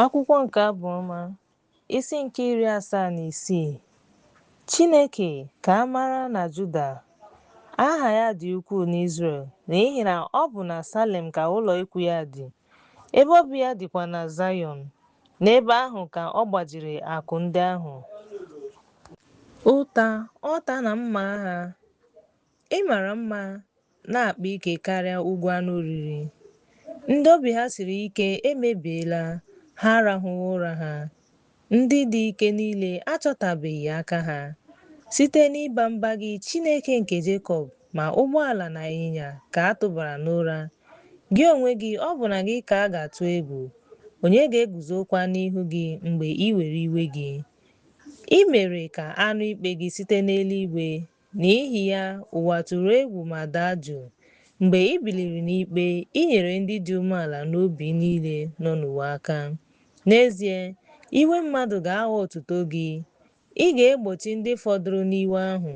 Akwụkwọ nke Abụ Ọma, isi nke 76. Chineke ka a mara na Juda, aha ya dị ukwuu n'Izrel, n'ihi na ọ bụ na Salem ka ụlọ ikwu ya dị, ebe obi ya dịkwa na Zayọn. N'ebe ahụ ka ọ gbajiri akụ ndị ahụ. Ụta, ọta na mma agha. Ị mara mma na-akpa ike karịa ugwu anụ oriri. Ndị obi ha siri ike emebiela, ha arahụwo ụra ha. Ndị dị ike niile achọtabeghị aka ha. Site n'ịba mba gị, Chineke nke Jekọb, ma ụgbọala na ịnyịnya ka a tụbara n'ụra. Gị onwe gị, ọ bụ na gị ka a ga-atụ egwu, onye ga-eguzokwa n'ihu gị mgbe i were iwe gị? I mere ka a nụ ikpe gị site n'eluigwe. N'ihi ya, ụwa tụrụ egwu ma daa jụụ. Mgbe i biliri n'ikpe, i nyere ndị dị umeala n'obi niile nọ n'ụwa aka. N'ezie, iwe mmadụ ga-aghọ otuto gị. Ị ga-egbochi ndị fọdụrụ n'iwe ahụ.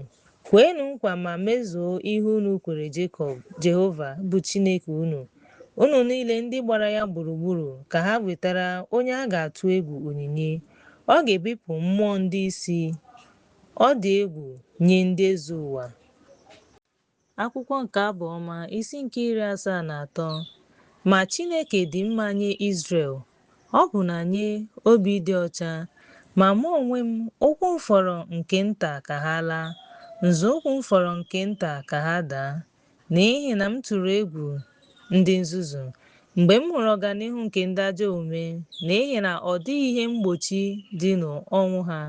Kweenụ nkwa ma mezuo ihe unu kwere Jekọb, Jehova, bụ Chineke unu, unu niile ndị gbara ya gburugburu, ka ha wetara onye a ga-atụ egwu onyinye. Ọ ga-ebipụ mmụọ ndị isi. Ọ dị egwu nye ndị eze ụwa. Akwụkwọ nke Abụ Ọma, isi nke 73. Ma Chineke dị mma nye Izrel, ọbụna nye obi dị ọcha. Ma mụ onwe m, ụkwụ m fọrọ nke nta ka ha laa, nzọụkwụ m fọrọ nke nta ka ha daa. N'ihi na m tụrụ egwu ndị nzuzu, mgbe m hụrụ ọganihu nke ndị ajọ omume, n'ihi na ọ dịghị ihe mgbochi dị n'ọnwụ ha,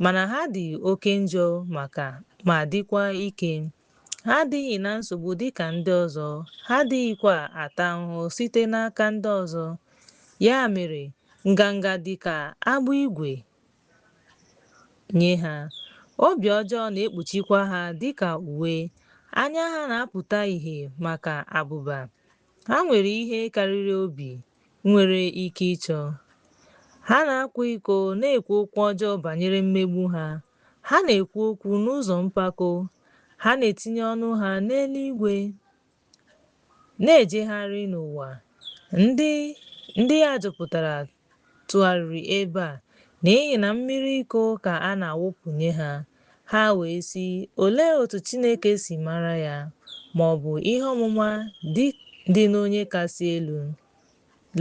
mana ha dị oke njọ ma dịkwa ike. Ha adịghị na nsogbu dịka ndị ọzọ, ha adịghịkwa ata ahụhụ site n'aka ndị ọzọ. Ya mere, nganga dị ka agbụ igwe nye ha, obi ọjọọ na-ekpuchikwa ha dịka uwe. Anya ha na-apụta ìhè maka abụba. Ha nwere ihe karịrị obi nwere ike ịchọ. Ha na-akwa iko, na-ekwu okwu ọjọọ banyere mmegbu ha. Ha na-ekwu okwu n'ụzọ mpako. Ha na-etinye ọnụ ha n'eluigwe, na-ejegharị n'ụwa. Ndị ndị ya jupụtara tụgharịrị ebe a, n'ihi na mmiri iko ka a na-awụpụ nye ha. Ha wee sị, Olee otu Chineke si mara ya, ma ọ bụ ihe ọmụma dị n'Onye Kasị Elu?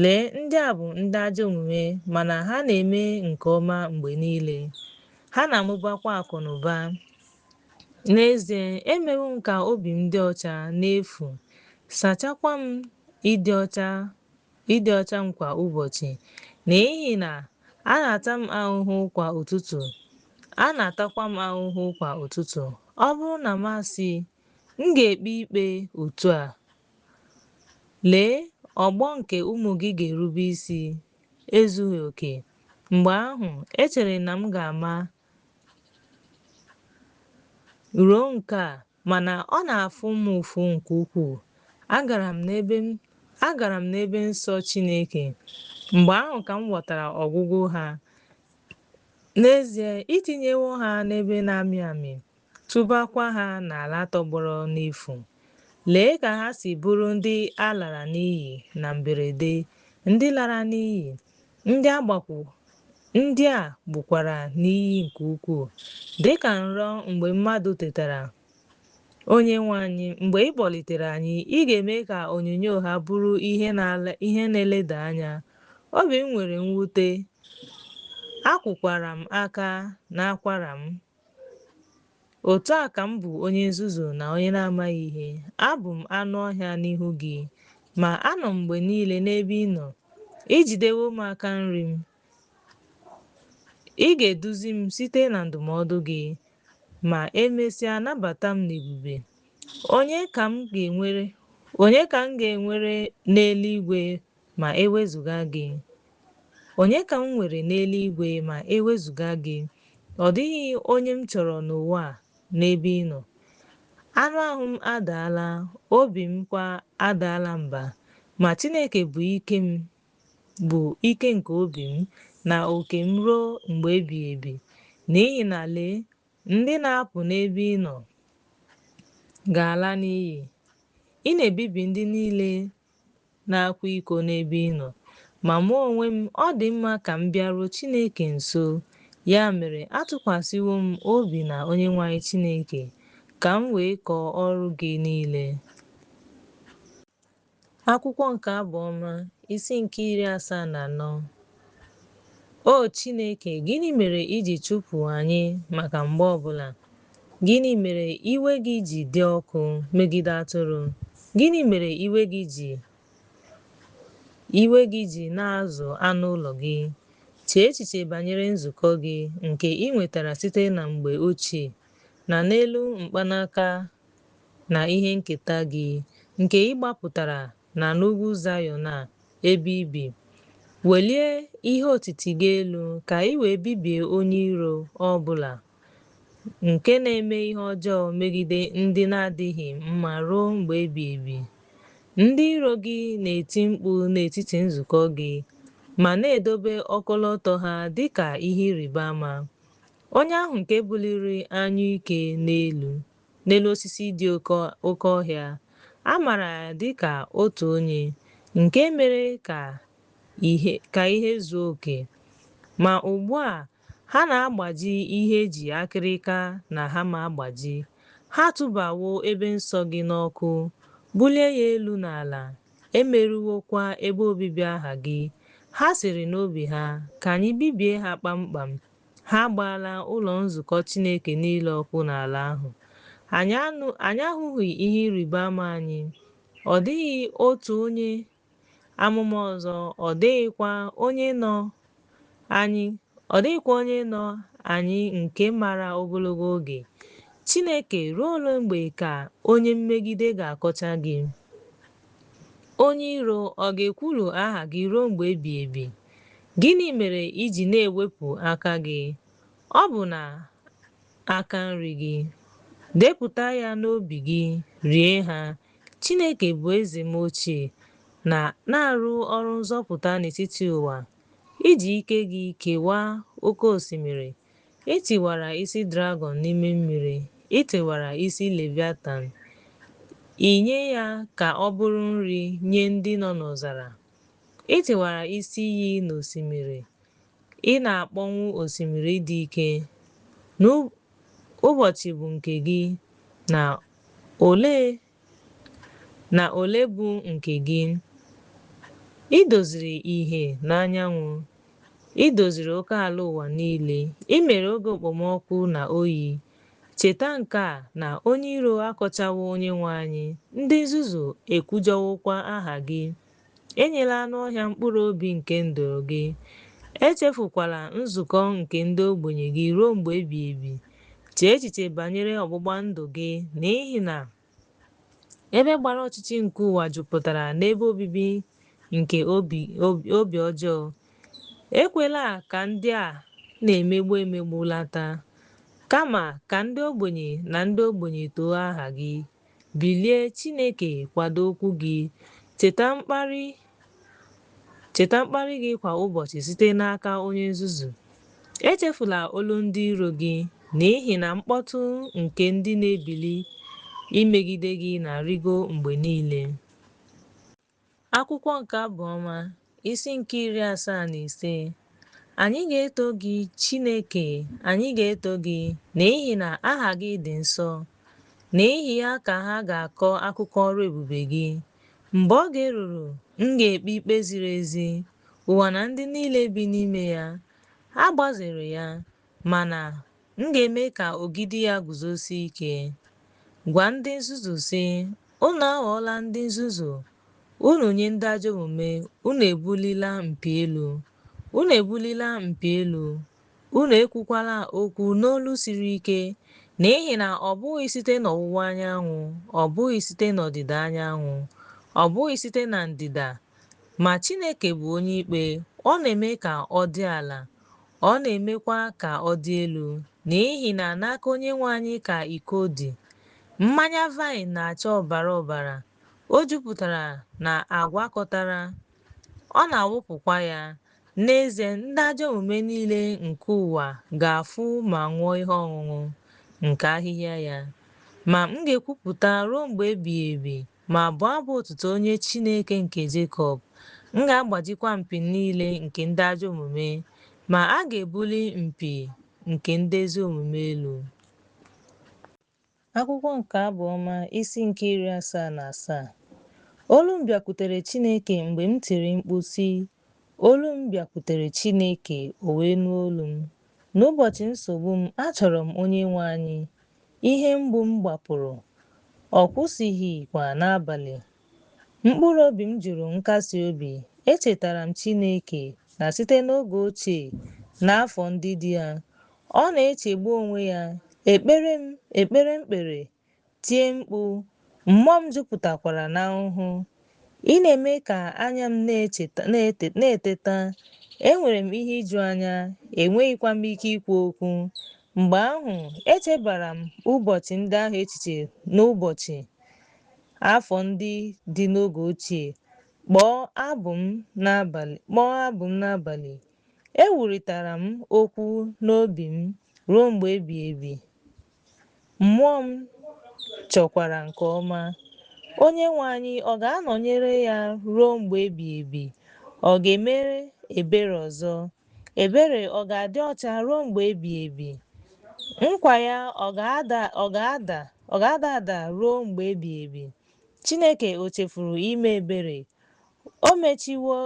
Lee, ndị a bụ ndị ajọ omume, mana ha na-eme nke ọma mgbe niile, ha na-amụbakwa akụ na ụba. N'ezie, emewo m ka obi m dị ọcha n'efu, sachakwa m ịdị ọcha m kwa ụbọchị, n'ihi na a na-ata m ahụhụ kwa ụtụtụ, a na-atakwa m ahụhụ kwa ụtụtụ. Ọ bụrụ na m asị, M ga-ekpe ikpe otu a, lee, ọgbọ nke ụmụ gị ga-erube isi ezughị oke. Mgbe ahụ, echere na m ga-ama ruo nke a, mana ọ na-afụ m ụfụ nke ukwuu. Agara m n'ebe agara m n'ebe nsọ Chineke. Mgbe ahụ ka m ghọtara ọgwụgwụ ha. N'ezie, i tinyewo ha n'ebe na-amị amị, tụbakwa ha n'ala tọgbọrọ n'efu. Lee ka ha si bụrụ ndị a lara n'iyi na mberede, ndị lara n'iyi, ndị a gbukwara n'iyi nke ukwuu, dị ka nrọ mgbe mmadụ tetara. Onyenwe anyị, mgbe ị kpọlitere anyị, ị ga-eme ka onyinyo ha bụrụ ihe na-eleda anya. Obi m nwere mwute, akwụkwara m aka n'akwara m. Otu a ka m bụ onye nzuzu na onye na-amaghị ihe, abụ m anụ ọhịa n'ihu gị, ma anọ m mgbe niile n'ebe ị nọ. I jidewo m aka nri m, ị ga-eduzi m site na ndụmọdụ gị, ma e mesịa nabata m n'ebube. Onye ka m ga-enwere n'eluigwe ma e wezụga gị? Onye ka m nwere n'eluigwe ma e wezụga gị? Ọ dịghị onye m chọrọ n'ụwa a n'ebe ị nọ. Anụ ahụ m adaala, obi m kwa adaala mba, ma Chineke bụ ike m, bụ ike nke obi m na oke m ruo mgbe ebighị ebi. N'ihi na lee, ndị na-apụ n'ebe ị nọ ga-ala n'iyi. Ị na-ebibi ndị niile na-akwa iko n'ebe ị nọ. Ma mụ onwe m, ọ dị mma ka m bịaruo Chineke nso. Ya mere, atụkwasịwo m obi na Onyenwe anyị Chineke, ka m wee kọọ ọrụ gị niile. Akwụkwọ nke Abụ Ọma, isi nke 74. O Chineke, gịnị mere i ji chụpụ anyị maka mgbe ọbụla? Gịnị mere iwe gị ji dị ọkụ megide atụrụ? Gịnị mere iwe gị ji na-azụ anụ ụlọ gị? Chee echiche banyere nzukọ gị nke i nwetara site na mgbe ochie, na n'elu mkpanaka na ihe nketa gị, nke ị gbapụtara na n'ugwu Zayọn a, ebe i bi. Welie ihe otiti gị elu ka i wee bibie onye iro ọ bụla nke na-eme ihe ọjọọ megide ndị na-adịghị mma ruo mgbe ebighị ebi. Ndị iro gị na-eti mkpu n'etiti nzukọ gị ma na-edobe ọkọlọtọ ha dị ka ihe ịrịba ama. Onye ahụ nke buliri anyụike n'elu osisi dị oke ọhịa, a maara ya dị ka otu onye nke mere ka ihe zuo oke. Ma ugbu a ha na-agbaji ihe e ji akịrịka na hama agbaji. Ha atụbawo ebe nsọ gị n'ọkụ, bulie ya elu n'ala, e merụwokwa ebe obibi aha gị. Ha sịrị n'obi ha, Ka anyị bibie ha kpamkpam. Ha agbaala ụlọ nzukọ Chineke niile ọkụ n'ala ahụ. Anyị ahụghị ihe ịrịba ama anyị. Ọ dịghị otu onye amụma ọzọ, ọ dịghịkwa onye nọ anyị ọ dịghịkwa onye nọ anyị nke maara ogologo oge. Chineke, ruo ole mgbe ka onye mmegide ga-akọcha gị? Onye iro ọ ga-ekwulu aha gị ruo mgbe ebighị ebi? Gịnị mere i ji na-ewepụ aka gị, ọ bụ na aka nri gị? Depụta ya n'obi gị, rie ha. Chineke bụ eze m ochie, na na-arụ ọrụ nzọpụta n'etiti ụwa. I ji ike gị kewaa oke osimiri. Ị tiwara isi dragọn n'ime mmiri, ị tiwara isi Leviatan, i nye ya ka ọ bụrụ nri nye ndị nọ n'ọzara. Ị tiwara isi iyi n'osimiri, ị na-akpọnwụ osimiri dị ike. N'ụbọchị bụ nke gị, na ole bụ nke gị. Ị doziri ìhè na anyanwụ, ị doziri oke ala ụwa niile, ị mere oge okpomọkụ na oyi. Cheta nke a na onye iro akọchawo Onyenwe anyị, ndị nzuzu ekwujọwokwa aha gị. Enyela anụ ọhịa mkpụrụ obi nke nduru gị. Echefukwala nzukọ nke ndị ogbenye gị ruo mgbe ebighị ebi. Chee echiche banyere ọgbụgba ndụ gị, n'ihi na ebe gbara ọchịchị nke ụwa jupụtara n'ebe obibi nke obi ọjọọ. Ekwela ka ndị a na-emegbu emegbu lata, kama ka ndị ogbenye na ndị ogbenye too aha gị. Bilie, Chineke, kwado okwu gị. Cheta mkparị gị kwa ụbọchị site n'aka onye nzuzu. Echefula olu ndị iro gị, n'ihi na mkpọtụ nke ndị na-ebili imegide gị na-arịgo mgbe niile. Akwụkwọ nke Abụ Ọma, isi nke 75. Anyị ga-eto gị, Chineke, anyị ga-eto gị, n'ihi na aha gị dị nsọ. N'ihi ya ka ha ga-akọ akụkọ ọrụ ebube gị. Mgbe oge ruru, m ga-ekpe ikpe ziri ezi, ụwa na ndị niile bi n'ime ya. A gbazere ya, mana m ga-eme ka ogidi ya guzosie ike. Gwa ndị nzuzu sị, Unu aghọọla ndị nzuzu, unu nye ndị ajọ omume, unu ebulila mpi elu. Unu ebulila mpi elu, unu ekwukwala okwu n'olu siri ike, n'ihi na ọ bụghị site n'ọwụwa anyanwụ, ọ bụghị site n'ọdịda anyanwụ, ọ bụghị site na ndịda, ma Chineke bụ onye ikpe, ọ na-eme ka ọ dị ala, ọ na-emekwa ka ọ dị elu, n'ihi na n'aka Onyenwe anyị ka iko dị. Mmanya vaịn na-acha ọbara ọbara, o jupụtara na agwakọtara, ọ na-awụpụkwa ya. N'ezie, ndị ajọ omume niile nke ụwa ga-afụ ma ṅụọ ihe ọṅụṅụ nke ahịhịa ya. Ma m ga-ekwupụta ruo mgbe ebighị ebi ma bụọ abụ otuto nye Chineke nke Jekọb. M ga-agbajikwa mpi niile nke ndị ajọ omume, ma a ga-ebuli mpi nke ndị ezi omume elu. Akwụkwọ nke Abụ Ọma, isi nke 77. Olu m bịakwutere Chineke mgbe m tiri mkpu sị, Olu m bịakwutere Chineke, o wee nụ olu m. N'ụbọchị nsogbu m, achọrọ m Onyenwe anyị, ihe mgbu m gbapụrụ, ọ kwụsịghịkwa n'abalị. Mkpụrụ obi m jụrụ nkasi obi, echetara m Chineke na site n'oge ochie, n'afọ ndị dị a. Ọ na-echegbu onwe ya, ekpere m ekpere m kpere, tie mkpu, mmụọ m jupụtakwara n'ahụhụ. Ị na-eme ka anya m na-eteta, enwere m ihe ijuanya, enweghịkwa m ike ikwu okwu. Mgbe ahụ, echebara m ụbọchị ndị ahụ echiche n'ụbọchị afọ ndị dị n'oge ochie, kpọọ abụ m n'abalị. Ewulitara m okwu n'obi m ruo mgbe ebighị ebi, mmụọ m chọkwara nke ọma. Onyenwe anyị ọ ga-anọnyere ya ruo mgbe ebighị ebi? Ọ ga-emere ebere ọzọ? Ebere ọ ga-adị ọcha ruo mgbe ebighị ebi? Nkwa ya ọ ga-ada ada ruo mgbe ebighị ebi? Chineke o chefuru ime ebere? O mechiwo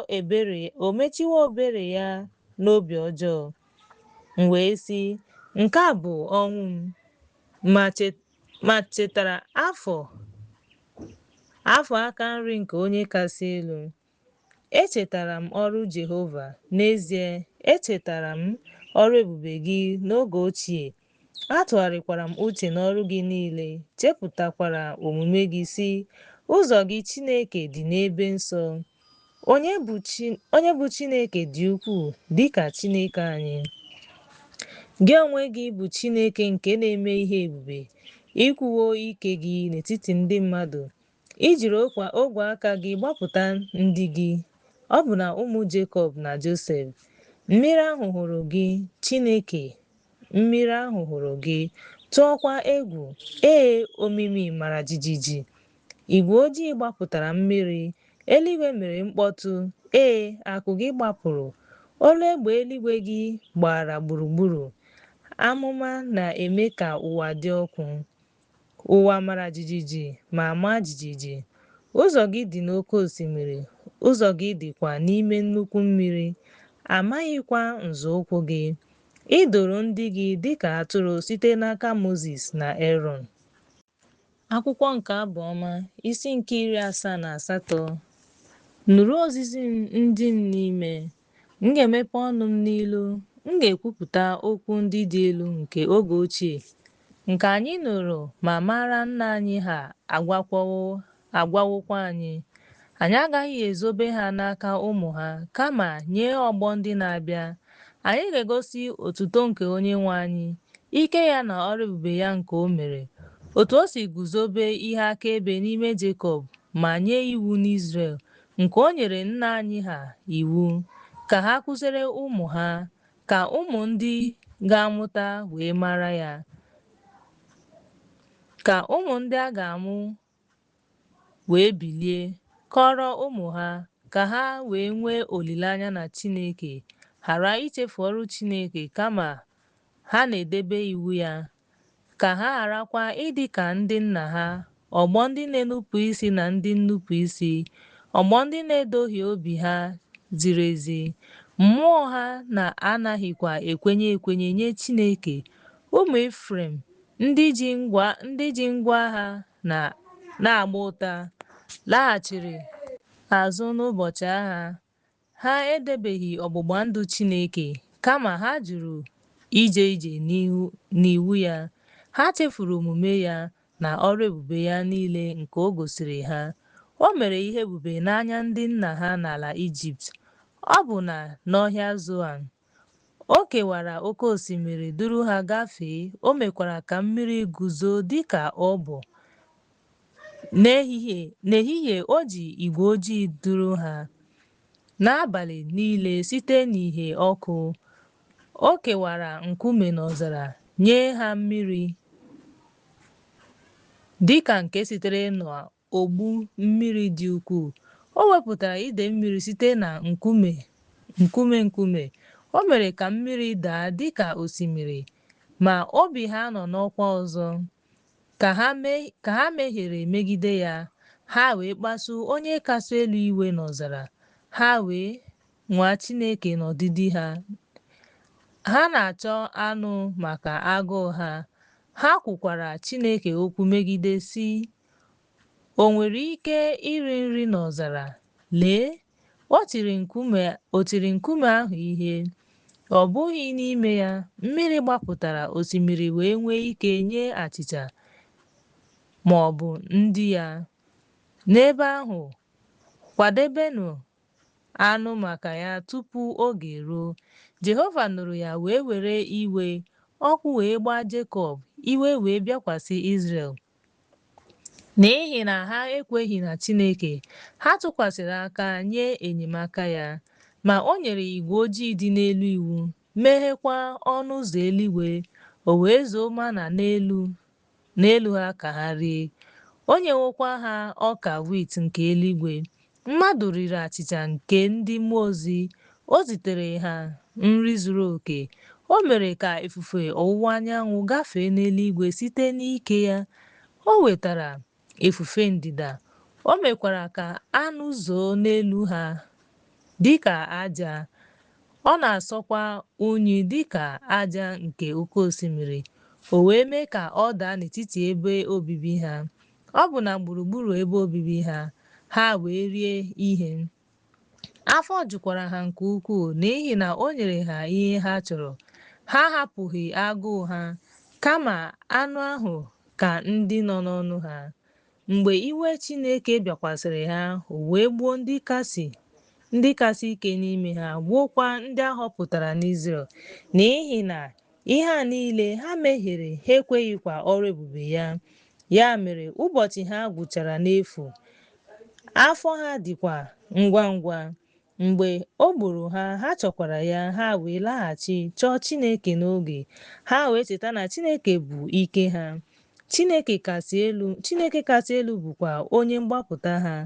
ebere ya n'obi ọjọọ? M wee sị, Nke a bụ ọnwụ m, ma chetara afọ aka nri nke Onye Kasị Elu. Echetara m ọrụ Jehova, n'ezie, echetara m ọrụ ebube gị n'oge ochie, atụgharịkwara m uche n'ọrụ gị niile, chepụtakwara omume gị, sị, Ụzọ gị, Chineke, dị n'ebe nsọ. Onye bụ Chineke dị ukwuu dị ka Chineke anyị? Gị onwe gị bụ Chineke nke na-eme ihe ebube, ị kwuwo ike gị n'etiti ndị mmadụ. I jiri ogwe aka gị gbapụta ndị gị, ọbụna ụmụ Jekọb na Josef. Mmiri ahụ hụrụ gị, Chineke, mmiri ahụ hụrụ gị, tụọkwa egwu. Ee, omimi mara jijiji. Igwe ojii gbapụtara mmiri, eluigwe mere mkpọtụ, ee, akụ gị gbapụrụ. Olu egbe eluigwe gị gbara gburugburu, amụma na-eme ka ụwa dị ọkụ. Ụwa mara jijiji ma maa jijiji. Ụzọ gị dị n'oke osimiri, ụzọ gị dịkwa n'ime nnukwu mmiri, a maghịkwa nzọụkwụ gị. Ị duru ndị gị dị ka atụrụ site n'aka Mozis na Erọn. Akwụkwọ nke Abụ Ọma, isi nke 78. Nụrụ ozizi m ndị m n'ime. M ga-emepe ọnụ m n'ilu, m ga-ekwupụta okwu ndị dị elu nke oge ochie, nke anyị nụrụ ma mara nna anyị ha agwawokwa anyị. Anyị agaghị ezobe ha n'aka ụmụ ha, kama nye ọgbọ ndị na-abịa, anyị ga-egosi otuto nke Onyenwe anyị, ike ya na ọrụ ebube ya nke o mere, otu o si guzobe ihe akaebe n'ime Jekọb ma nye iwu n'Izrel, nke o nyere nna anyị ha iwu, ka ha kụziere ụmụ ha, ka ụmụ ndị ga-amụta wee mara ya, ka ụmụ ndị a ga-amụ wee bilie, kọọrọ ụmụ ha, ka ha wee nwee olileanya na Chineke, ghara ichefu ọrụ Chineke kama ha na-edebe iwu ya, ka ha gharakwa ịdị ka ndị nna ha, ọgbọ ndị na-enupụ isi na ndị nnupụisi, ọgbọ ndị na-edoghị obi ha ziri ezi, mmụọ ha na-anaghịkwa ekwenye ekwenye nye Chineke. Ụmụ Ifrem, ndị ji ngwa agha na-agba ụta, laghachiri azụ n'ụbọchị agha. Ha edebeghị ọgbụgba ndụ Chineke, kama ha jụrụ ije ije n'iwu ya. Ha chefuru omume ya na ọrụ ebube ya niile nke o gosiri ha. O mere ihe ebube n'anya ndị nna ha n'ala Ijipt, ọbụna n'ọhịa Zoan. O kewara oke osimiri duru ha gafee, o mekwara ka mmiri guzo dị ka ọbọ. N'ehihie o ji igwe ojii duru ha, n'abalị niile site n'ìhè ọkụ. O kewara nkume n'ọzara nye ha mmiri dị ka nke sitere n'ogbu mmiri dị ukwuu. O wepụtara idee mmiri site na nkume nkume nkume. O mere ka mmiri daa dị ka osimiri. Ma obi ha nọ n'ọkwa ọzọ. Ka ha mehiere megide ya, ha wee kpasuo Onye Kasị Elu iwe n'ọzara, ha wee nwaa Chineke n'ọdịdị ha. Ha na-achọ anụ maka agụụ ha, ha kwukwara Chineke okwu megide, sị, O nwere ike iri nri n'ọzara? Lee, o tiri nkume ahụ ihe, ọ bụghị n'ime ya, mmiri gbapụtara, osimiri wee nwee ike nye achịcha ma ọ bụ ndị ya. N'ebe ahụ, kwadebenụ anụ maka ya tupu oge eruo. Jehova nụrụ ya wee were iwe, ọkụ wee gbaa Jekọb, iwe wee bịakwasị Izrel. N'ihi na ha ekweghị na Chineke, ha tụkwasịrị aka nye enyemaka ya. Ma o nyere igwe ojii dị n'elu iwu, meghekwa ọnụ ụzọ eluigwe, o wee zoo mana n'elu ha ka ha rie. O nyewokwa ha ọka wit nke eluigwe. Mmadụ riri achịcha nke ndị mmụọ ozi, o zitere ha nri zuru oke. O mere ka ifufe ọwụwa anyanwụ gafee n'eluigwe site n'ike ya. O wetara ifufe ndịda, o mekwara ka anụ zoo n'elu ha dị ka aja, ọ na-asọkwa unyi dị ka aja nke oke osimiri. O wee mee ka ọ daa n'etiti ebe obibi ha, ọ bụ na gburugburu ebe obibi ha, ha wee rie ihe. Afọ jukwara ha nke ukwuu n'ihi na o nyere ha ihe ha chọrọ. Ha ahapụghị agụụ ha, kama anụ ahụ ka ndị nọ n'ọnụ ha. Mgbe iwe Chineke bịakwasịrị ha, o wee gbuo ndị kasị ike n'ime ha, gbuokwa ndị a họpụtara n'Izrel. N'ihi na ihe a niile, ha mehiere, ha ekweghịkwa ọrụ ebube ya. Ya mere, ụbọchị ha gwụchara n'efu, afọ ha dịkwa ngwa ngwa. Mgbe o gburu ha, ha chọkwara ya, ha wee laghachi chọọ Chineke n'oge. Ha wee cheta na Chineke bụ ike ha. Chineke kasị elu, Chineke kasị elu bụkwa onye mgbapụta ha.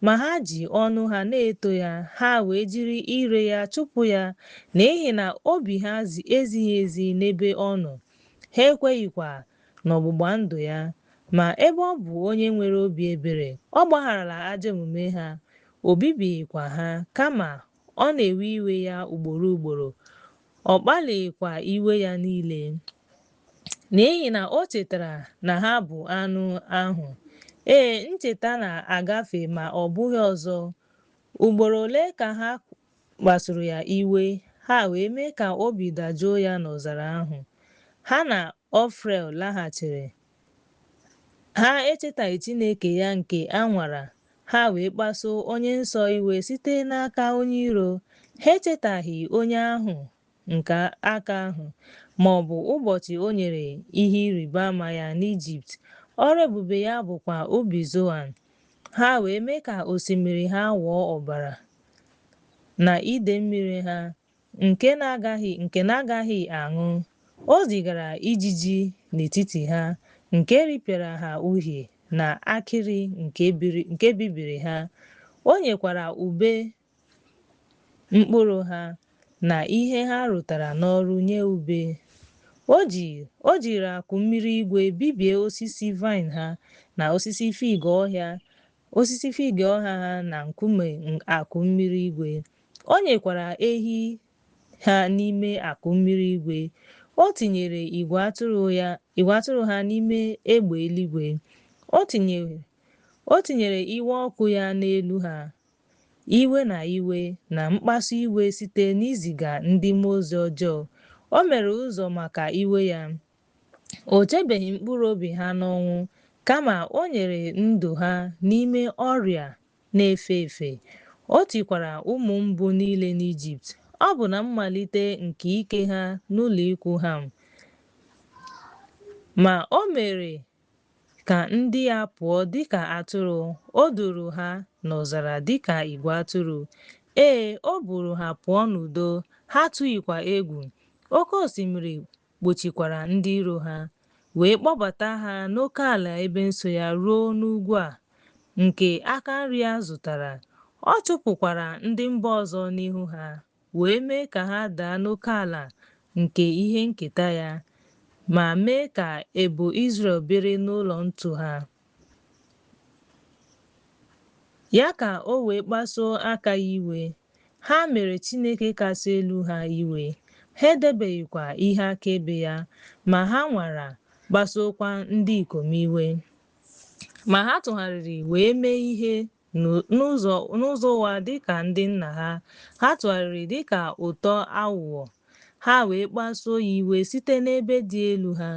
Ma ha ji ọnụ ha na-eto ya, ha wee jiri ire ya chụpụ ya, n'ihi na obi ha ezighị ezi n'ebe ọ nọ, ha ekweghịkwa n'ọgbụgba ndụ ya. Ma ebe ọ bụ onye nwere obi ebere, ọ gbagharala ajọ omume ha, o bibighịkwa ha, kama ọ na-ewe iwe ya ugboro ugboro, ọ kpalighịkwa iwe ya niile. N'ihi na o chetara na ha bụ anụ ahụ. Ee, ncheta na-agafe ma ọ bụghị ọzọ. Ugboro ole ka ha kpasuru ya iwe, ha wee mee ka obi dajụọ ya n'ọzara ahụ. Ha na Ofrel laghachiri. Ha echetaghị Chineke ya nke a nwara, ha wee kpasuo Onye Nsọ iwe site n'aka onye iro. Ha echetaghị onye ahụ nke aka ahụ, ma ọ bụ ụbọchị o nyere ihe ịrịba ama ya n'Ijipt, ọrụ ebube ya bụkwa ubi Zoan. Ha wee mee ka osimiri ha ghọọ ọbara, na ide mmiri ha, nke na-agaghị aṅụ. O zigara ijiji n'etiti ha, nke ripịara ha uhie na akịrị nke bibiri ha. O nyekwara ube mkpụrụ ha na ihe ha rụtara n'ọrụ nye ube. O jiri akụ mmiri igwe bibie osisi vaịn ha na osisi fig ọhịa ha na nkume akụ mmiri igwe. O nyekwara ehi ha n'ime akụ mmiri igwe. O tinyere igwe atụrụ ha n'ime egbe eluigwe. O tinyere iwe ọkụ ya n'elu ha, iwe na iwe na mkpasu iwe site n'iziga ndị mmụọ ozi ọjọọ. O mere ụzọ maka iwe ya. O chebeghị mkpụrụ obi ha n'ọnwụ, kama o nyere ndụ ha n'ime ọrịa na-efe efe. O tikwara ụmụ mbụ niile n'Ijipt, ọ bụ na mmalite nke ike ha n'ụlọikwu Ham. Ma o mere ka ndị ya pụọ dịka atụrụ, o duru ha n'ọzara dịka igwe atụrụ. Ee, o buuru ha pụọ n'udo, ha atụghịkwa egwu. Oke osimiri kpuchikwara ndị iro ha, wee kpọbata ha n'oke ala ebe nsọ ya ruo n'ugwu a, nke aka nri ya zụtara. Ọ chụpụkwara ndị mba ọzọ n'ihu ha, wee mee ka ha daa n'okeala nke ihe nketa ya, ma mee ka ebo Izrel biri n'ụlọ ntu ha. Ya ka o wee kpasuo aka ya iwe. Ha mere Chineke Kasị Elu ha iwe, ha edebeghịkwa ihe akaebe ya, ma ha nwara, kpasuokwa ndị ikom iwe. Ma ha tụgharịrị wee mee ihe n'ụzọ ụgha dị ka ndị nna ha, ha tụgharịrị dị ka ụtọ aghụghọ, ha wee kpasuo ya iwe site n'ebe dị elu ha,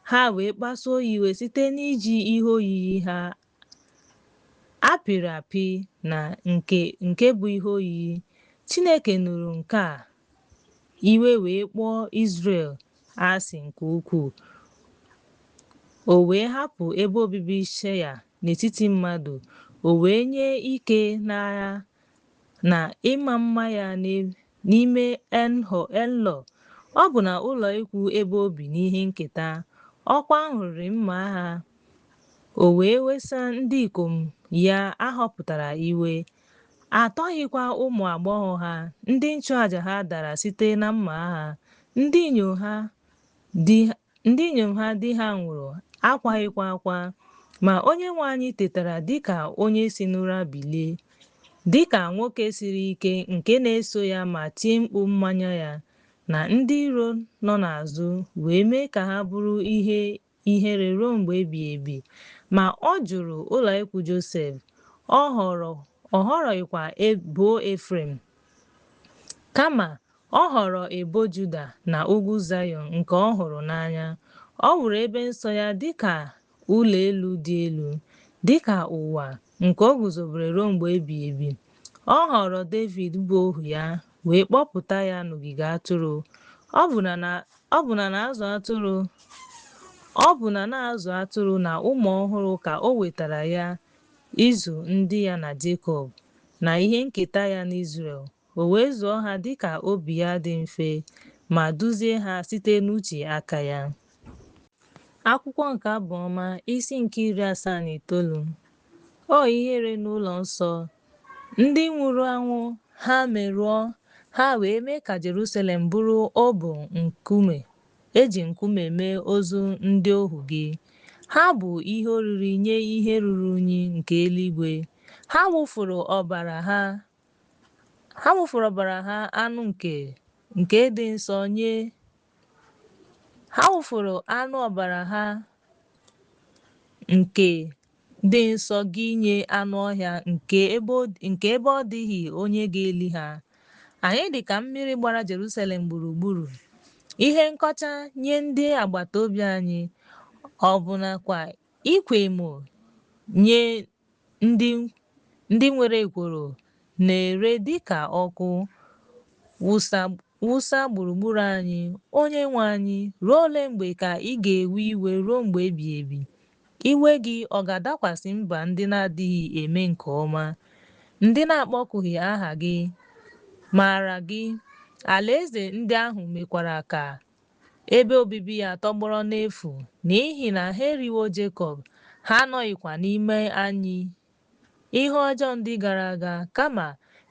ha wee kpasuo ya iwe site n'iji ihe oyiyi ha a pịrị apị na nke bụ ihe oyiyi. Chineke nụrụ nke a, iwe wee kpọọ Izrel asị nke ukwuu. O wee hapụ ebe obibi Sheya n'etiti mmadụ, o wee nye ike n'agha na ịma mma ya n'ime Enlọ, ọbụna ụlọ ikwu ebe o bi n'ihe nketa. Ọkụ ahụ riri mma agha, o wee wesa ndị ikom ya a họpụtara iwe. A tọghịkwa ụmụ agbọghọ ha, ndị nchụaja ha dara site na mma agha, ndị inyom ha di ha nwụrụ akwaghịkwa akwa. Ma Onyenwe anyị tetara dịka onye si n'ụra bilie, dịka nwoke siri ike nke na-eso ya ma tie mkpu mmanya ya, na ndị iro nọ n'azụ wee mee ka ha bụrụ ihe ihere ruo mgbe ebighị ebi. Ma ọ jụrụ ụlọikwu Josef, ọ họrọghịkwa ebo Efrem, kama ọ họrọ ebo Juda na ugwu Zayọn nke ọ hụrụ n'anya. O wuru ebe nsọ ya dị ka ụlọ elu dị elu, dị ka ụwa, nke o guzobere ruo mgbe ebighị ebi. Ọ họọrọ Devid bụ ohu ya, wee kpọpụta ya n'ogige atụrụ. Ọ bụ na na-azụ atụrụ na ụmụ ọhụrụ ka o wetara ya ịzụ ndị ya na Jekọb, na ihe nketa ya n'Izrel. O wee zụọ ha dị ka obi ya dị mfe, ma duzie ha site n'uche aka ya. Akwụkwọ nke Abụ Ọma, isi nke 79. O ihere n'ụlọ nsọ, ndị nwụrụ anwụ ha merụọ, ha wee mee ka Jerusalem bụrụ ọbọ nkume e ji nkume mee ozu ndị ohu gị. Ha bụ ihe oriri nye ihe ruru unyi nke eluigwe. Ha wụfuru ọbara ha anụ nke dị nsọ nye ha wụfuru anụ ọbara ha nke dị nsọ gị nye anụ ọhịa nke ebe ọ dịghị onye ga-eli ha. Anyị dị ka mmiri gbara Jerusalem gburugburu, ihe nkọcha nye ndị agbata obi anyị, ọbụnakwa ịkwa emo nye ndị nwere ekworo na-ere dịka ọkụ. Wụsa gburugburu anyị, Onyenwe anyị, ruo ole mgbe ka ị ga-ewe iwe ruo mgbe ebighị ebi? Iwe gị ọ ga-adakwasị mba ndị na-adịghị eme nke ọma, ndị na-akpọkughị aha gị, maara gị? Alaeze ndị ahụ mekwara ka ebe obibi ya tọgbọrọ n'efu, n'ihi na ha eriwo Jekọb, ha anọghịkwa n'ime anyị ihe ọjọọ ndị gara aga, kama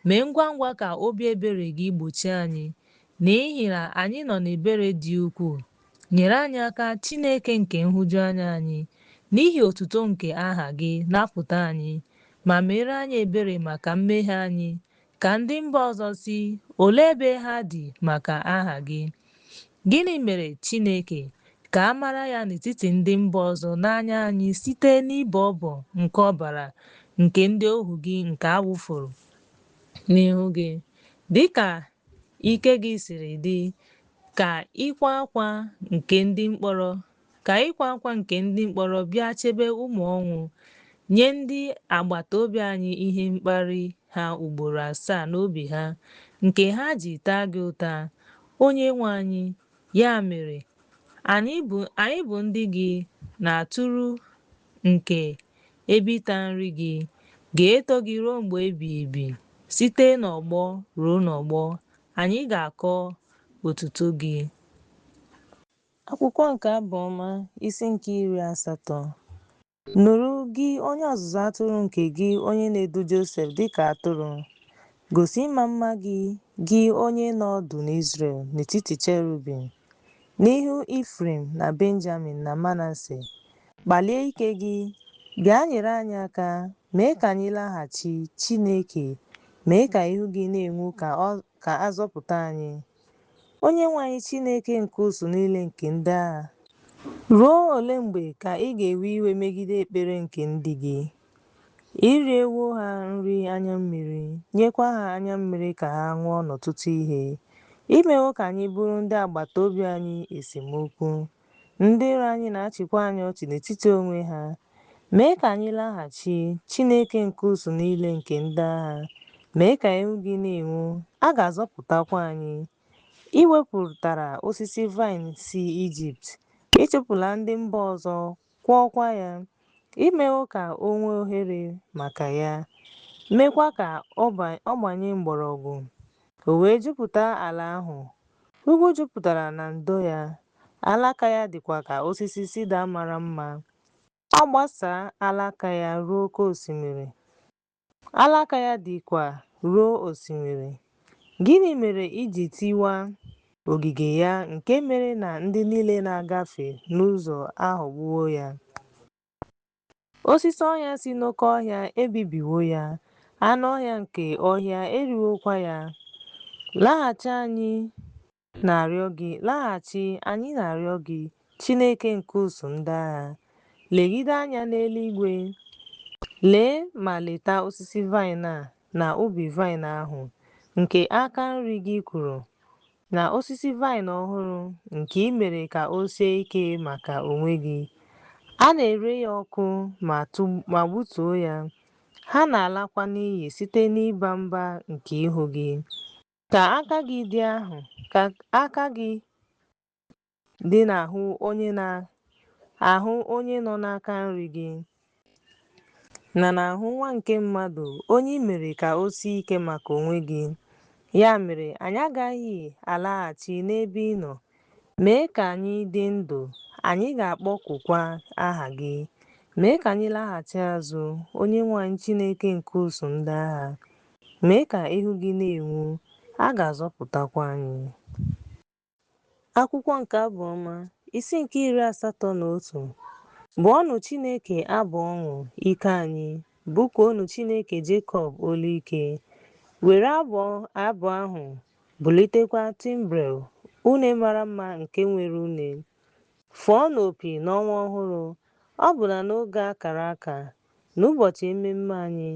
mee ngwa ngwa ka obi ebere gị gbochie anyị, n'ihi na anyị nọ n'ebere dị ukwuu. Nyere anyị aka, Chineke nke nhụjuanya anyị, n'ihi otuto nke aha gị, napụta anyị, ma meere anyị ebere maka mmehie anyị, ka ndị mba ọzọ sị, Olee ebe ha dị maka aha gị? Gịnị mere Chineke, ka a mara ya n'etiti ndị mba ọzọ n'anya anyị site n'ịbọ ọbọ nke ọbara nke ndị ohu gị nke a wụfuru n'ihu gị? Dịka ike gị siri dị, ka ịkwa akwa nke ndị mkpọrọ ka ịkwa akwa nke ndị mkpọrọ bịa chebe ụmụ ọnwụ, nye ndị agbata obi anyị ihe mkparị ha ugboro asaa n'obi ha, nke ha ji taa gị ụta, Onyenwe anyị. Ya mere, anyị bụ ndị gị na atụrụ nke ebe ịta nri gị, ga-eto gị ruo mgbe ebighị ebi. Site n'ọgbọ ruo n'ọgbọ, anyị ga-akọ otuto gị. Akwụkwọ nke Abụ Ọma, isi nke 80. Nụrụ, gị onye ọzụzụ atụrụ nke gị onye na-edu Josef dị ka atụrụ. Gosi ịma mma gị, gị onye nọ ọdụ n'Izrel, n'etiti cherubim. N'ihu Ifrem na Benjamin na Manase, kpalie ike gị. Bịa nyere anyị aka, mee ka anyị laghachi, Chineke, mee ka ihu gị na-enwu ka a zọpụta anyị. Onyenwe anyị Chineke nke usuu niile nke ndị agha, ruo ole mgbe ka ị ga-ewe iwe megide ekpere nke ndị gị? I riewo ha nri anya mmiri, nyekwa ha anya mmiri ka ha ṅụọ n'ọtụtụ ihe. I mewo ka anyị bụụrụ ndị agbata obi anyị esemokwu, ndị iro anyị na-achịkwa anyị ọchị n'etiti onwe ha. Mee ka anyị laghachi, Chineke nke usuu niile nke ndị agha, mee ka ihu gị na-enwu, a ga-azọpụtakwa anyị. I wepụtara osisi vaịn si Ijipt, ị chụpụla ndị mba ọzọ, kwọọkwa ya. I mewo ka o nwee ohere maka ya, meekwa ka ọ gbanye mgbọrọgwụ, o wee jupụta ala ahụ. Ugwu jupụtara na ndo ya, alaka ya dịkwa ka osisi sida mara mma. Ọ gbasaa alaka ya ruo oke osimiri, alaka ya dịkwa ruo osimiri. Gịnị mere i ji tiwaa ogige ya nke mere na ndị niile na-agafe n'ụzọ aghọgbuwo ya? Osisi ọhịa si n'oke ọhịa ebibiwo ya, anụ ọhịa nke ọhịa eriwokwa ya. Laghachi anyị na-arịọ gị, laghachi, anyị na-arịọ gị, Chineke nke usuu ndị agha. Legide anya n'eluigwe, lee ma leta osisi vaịn a na ubi vaịn ahụ nke aka nri gị kụrụ, na osisi vaịn ọhụrụ nke i mere ka o sie ike maka onwe gị. A na-ere ya ọkụ ma gbutuo ya, ha na-alakwa n'iyi site n'ịba mba nke ihu gị. Ka aka gị dị n'ahụ onye nọ n'aka nri gị, na n'ahụ nwa nke mmadụ onye i mere ka o sie ike maka onwe gị. Ya mere, anyị agaghị alaghachi n'ebe ị nọ. Mee ka anyị dị ndụ, anyị ga-akpọkukwa aha gị. Mee ka anyị laghachi azụ, Onyenwe anyị Chineke nke usuu ndị agha. Mee ka ihu gị na-enwu, a ga-azọpụtakwa anyị. Akwụkwọ nke Abụ Ọma, isi nke 81. Bụọnụ Chineke abụ ọṅụ, ike anyị, bụkuonụ Chineke Jekọb olu ike. Were abụ ahụ, bulitekwa timbrel, une mara mma nke nwere une. Fụọnụ opi n'ọnwa ọhụrụ, ọbụna n'oge a kara aka, n'ụbọchị ememme anyị.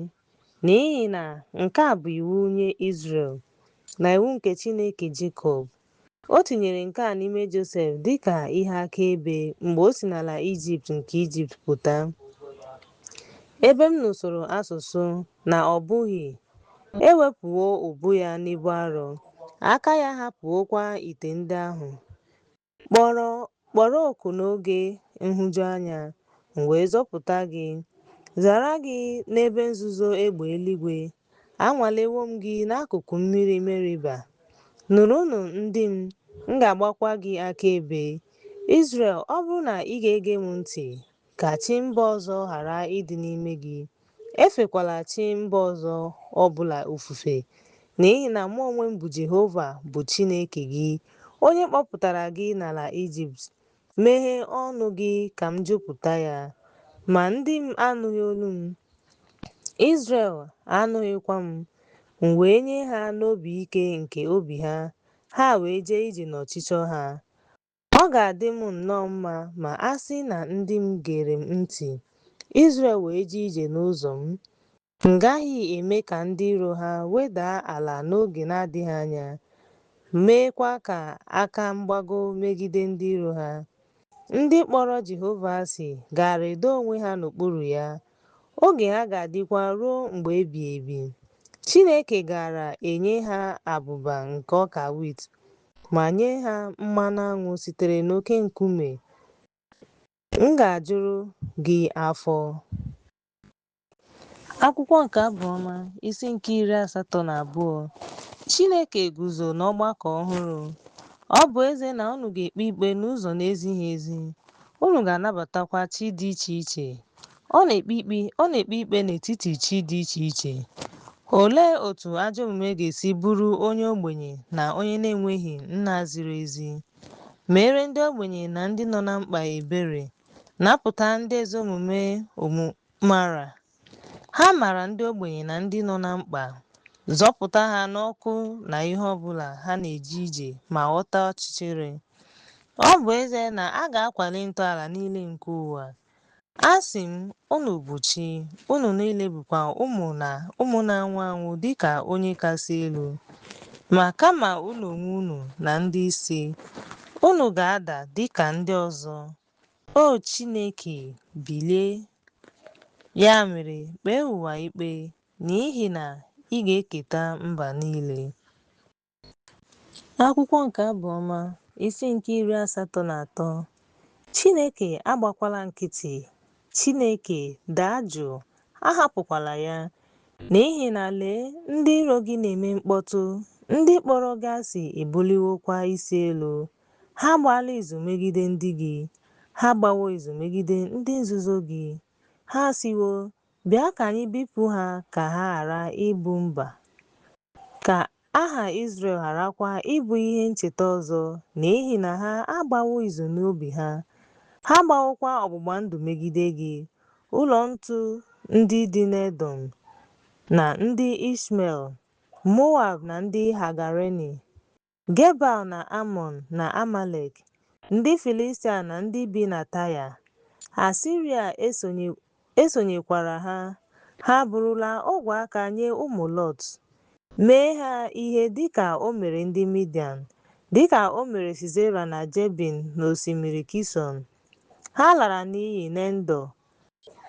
N'ihi na nke a bụ iwu nye Izrel, na iwu nke Chineke Jekọb. O tinyere nke a n'ime Josef dị ka ihe akaebe mgbe o si n'ala Ijipt nke Ijipt pụta. Ebe m nụsoro asụsụ na ọ bụghị, e wepụwo ubu ya n'ibu arọ, aka ya ahapụwokwa ite ndị ahụ. Kpọrọ oku n'oge nhụjuanya, m wee zọpụta gị, zara gị n'ebe nzuzo egbe eluigwe. Anwalewo m gị n'akụkụ mmiri Meriba. Nụrụnụ, ndị m, m ga-agbakwa gị akaebe. Izrel, ọ bụrụ na ị ga-ege m ntị, Ka chi mba ọzọ ghara ịdị n'ime gị, efekwala chi mba ọzọ ọ bụla ofufe, n'ihi na mụ onwe m bụ Jehova bụ Chineke gị, onye kpọpụtara gị n'ala Ijipt. Meghee ọnụ gị ka m jupụta ya. Ma ndị m anụghị olu m, Izrel anụghịkwa m. M wee nye ha n'obi ike nke obi ha, ha wee jee ije n'ọchịchọ ha. Ọ ga-adị m nnọọ mma ma a sị na ndị m gere m ntị, Izrel wee jee ije n'ụzọ m! M gaghị eme ka ndị iro ha wedaa ala n'oge na-adịghị anya, meekwa ka aka mgbago megide ndị iro ha. Ndị kpọrọ Jehova asị gaara edo onwe ha n'okpuru ya, oge ha ga-adịkwa ruo mgbe ebighị ebi. Chineke gaara enye ha abụba nke ọka wit ma nye ha mmanụ aṅụ sitere n'oke nkume. M ga-ajụrụ gị afọ. Akwụkwọ nke Abụ Ọma, isi nke 82. Chineke guzo n'ọgbakọ ọhụrụ. Ọ bụ ezie na unu ga-ekpe ikpe n'ụzọ na-ezighị ezi, unu ga-anabatakwa chi dị iche iche. Ọ na-ekpe ikpe ọ na-ekpe ikpe n'etiti chi dị iche iche. Olee otú ajọ omume ga-esi bụrụ onye ogbenye na onye na-enweghị nna ziri ezi? Meere ndị ogbenye na ndị nọ na mkpa ebere, napụta ndị ezi omume mara. Ha mara ndị ogbenye na ndị nọ na mkpa, zọpụta ha n'ọkụ na ihe ọ bụla ha na-eje ije ma ghọta ọchịchịrị. Ọ bụ ezie na a ga-akwali ntọala niile nke ụwa, Asị m, Unu bụ chi, unu niile bụkwa ụmụ na ụmụ na-anwụ anwụ dị ka Onye Kasị Elu. Ma kama unu onwe unu na ndị isi, unu ga-ada dị ka ndị ọzọ. O Chineke, bilie! Ya mere, kpee ụwa ikpe, n'ihi na ị ga-eketa mba niile. Akwụkwọ nke Abụ Ọma, isi nke 83. Chineke agbakwala nkịtị, Chineke, daa jụụ, ahapụkwala ya. N'ihi na lee, ndị iro gị na-eme mkpọtụ, ndị kpọrọ gị asị ebuliwokwa isi elu. Ha agbaala izu megide ndị gị, ha agbawo izu megide ndị nzuzo gị. Ha asịwo, Bịa ka anyị bipụ ha ka ha ghara ịbụ mba, ka aha Izrel gharakwa ịbụ ihe ncheta ọzọ, n'ihi na ha agbawo izu n'obi ha, ha agbawokwa ọgbụgba ndụ megide gị. Ụlọ ntu ndị dị n'Edọm, na ndị Ishmel, Moab na ndị Hagareni, Gebal na Amọn na Amalek, ndị Filistia na ndị bi na Taya. Asịrịa esonyekwara ha, ha abụrụla ogwe aka nye ụmụ Lọt. Mee ha ihe dịka o mere ndị Midian, dịka o mere Sisera na Jabin n'osimiri Kishọn. Ha lara n'iyi n'Endọ,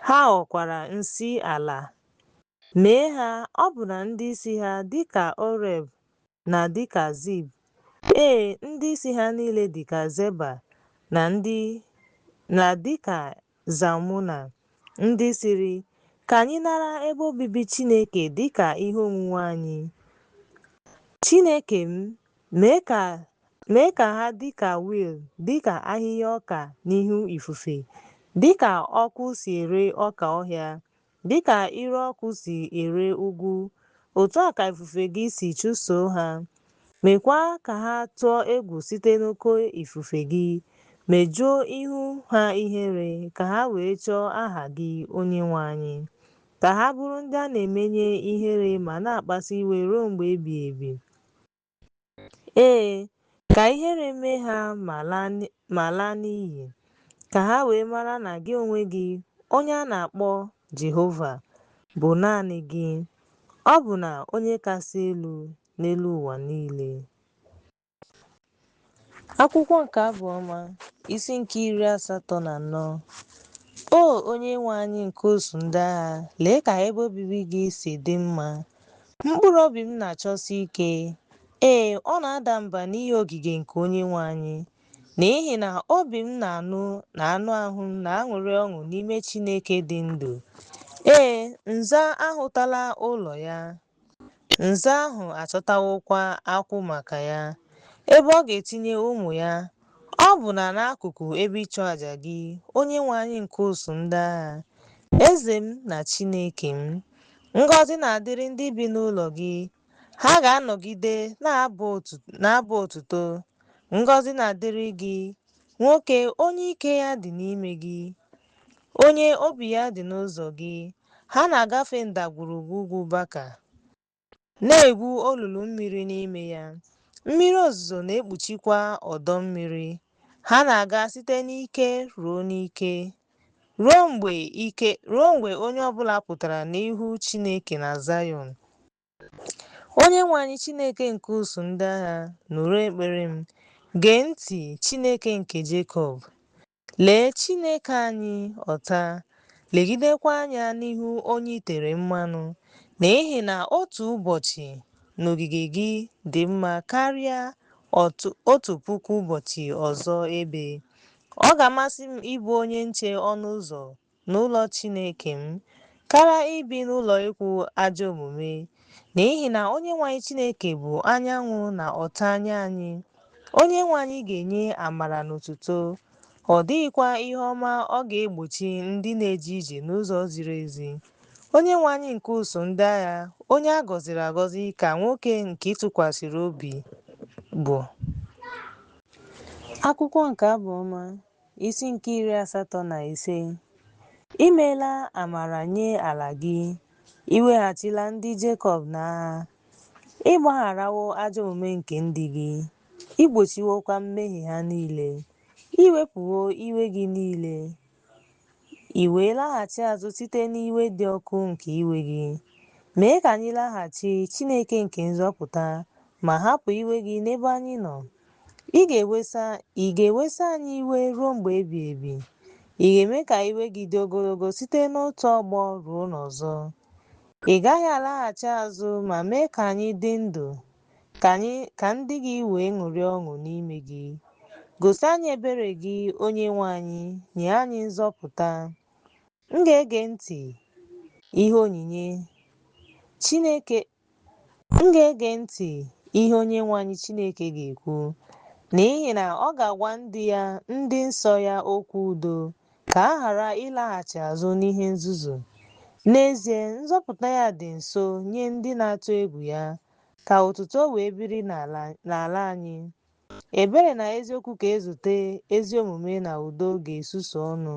ha ghọkwara nsị ala. Mee ha, ọbụna ndị isi ha, dịka Oreb na dịka Zib, ee, ndị isi ha niile dịka Zeba na ndị na dịka Zalmuna, ndị sịrị, Ka anyị nara ebe obibi Chineke dịka ihe onwunwe anyị. Chineke m, mee ka mee ka ha dị ka wiil, dị ka ahịhịa ọka n'ihu ifufe, dị ka ọkụ si ere ọka ọhịa, Dị ka ire ọkụ si ere ugwu, otu a ka ifufe gị si chụsoo ha. Meekwa ka ha tụọ egwu site n'oke ifufe gị. Mejuo ihu ha ihere, ka ha wee chọọ aha gị, Onyenwe anyị. Ka ha bụrụ ndị a na-emenye ihere ma na-akpasu iwe ruo mgbe ebighị ebi. Ee, ka ihere mee ha ma laa n'iyi, ka ha wee mara na gị onwe gị, onye a na-akpọ Jehova, bụ naanị gị, ọbụna Onye Kasị Elu n'elu ụwa niile. Akwụkwọ nke Abụ Ọma, isi nke 84. O Onyenwe anyị nke usuu ndị agha, lee ka ebe obibi gị si dị mma! Mkpụrụ obi m na-achọsi ike, ee, ọ na-ada mba n'ihi ogige nke Onyenwe anyị. N'ihi na obi m na anụ na anụ ahụ m na-aṅụrị ọṅụ n'ime Chineke dị ndụ. Ee, nza ahụtala ụlọ ya, Nza ahụ achọtawokwa akwụ maka ya, ebe ọ ga-etinye ụmụ ya, ọbụna n'akụkụ ebe ịchụaja gị, Onyenwe anyị nke usuu ndị agha, Eze m na Chineke m. Ngọzi na-adịrị ndị bi n'ụlọ gị, ha ga-anọgide na-abụ otuto. Ngọzi na-adịrị gị, nwoke onye ike ya dị n'ime gị, onye obi ya dị n'ụzọ gị. Ha na-agafe ndagwurugwu ugwu Baka, na-egwu olulu mmiri n'ime ya. Mmiri ozuzo na-ekpuchikwa ọdọ mmiri. Ha na-aga site n'ike ruo n'ike, ruo mgbe ike ruo mgbe onye ọbụla pụtara n'ihu Chineke na Zayọn. Onyenwe anyị Chineke nke usuu ndị agha, nụrụ ekpere m. Gee ntị, Chineke nke Jekọb. Lee Chineke anyị ọta, legidekwa anya n'ihu onye i tere mmanụ, n'ihi na otu ụbọchị n'ogige gị dị mma karịa 1000 ụbọchị ọzọ ebe. Ọ ga-amasị m ịbụ onye nche ọnụ ụzọ n'ụlọ Chineke m, karịa ibi n'ụlọ ikwu ajọ omume. N'ihi na Onyenwe anyị Chineke bụ anyanwụ na ọta nye anyị. Onyenwe anyị ga-enye amara na otuto. Ọ dịghịkwa ihe ọma ọ ga-egbochi ndị na-eje ije n'ụzọ ziri ezi. Onyenwe anyị nke usuu ndị agha, onye a gọziri agọzi ka nwoke nke ị tụkwasịrị obi bụ. Akwụkwọ nke Abụ Ọma, isi nke 85. I meela amara nye ala gị, i weghachila ndị Jekọb n'agha. Ị gbagharawo ajọ omume nke ndị gị, i kpuchiwokwa mmehie ha niile. I wepụwo iwe gị niile, i wee laghachi azụ site n'iwe dị ọkụ nke iwe gị. Mee ka anyị laghachi, Chineke nke nzọpụta, ma hapụ iwe gị n'ebe anyị nọ. Ị ga-ewesa anyị iwe ruo mgbe ebighị ebi? Ị ga-eme ka iwe gị dị ogologo site n'otu ọgbọ ruo n'ọzọ? Ị gaghị alaghachi azụ ma mee ka anyị dị ndụ, ka ndị gị wee ṅụrịa ọṅụ n'ime gị? Gosi anyị ebere gị, Onyenwe anyị, nye anyị nzọpụta. M ga-ege ntị ihe onyinye Chineke M ga-ege ntị ihe Onyenwe anyị Chineke ga-ekwu, n'ihi na ọ ga-agwa ndị ya ndị nsọ ya okwu udo, ka ha ghara ịlaghachi azụ n'ihe nzuzu. N'ezie, nzọpụta ya dị nso nye ndị na-atụ egwu ya, ka otuto wee biri n'ala anyị. Ebere na eziokwu ga-ezute, ezi omume na udo ga-esusu ọnụ.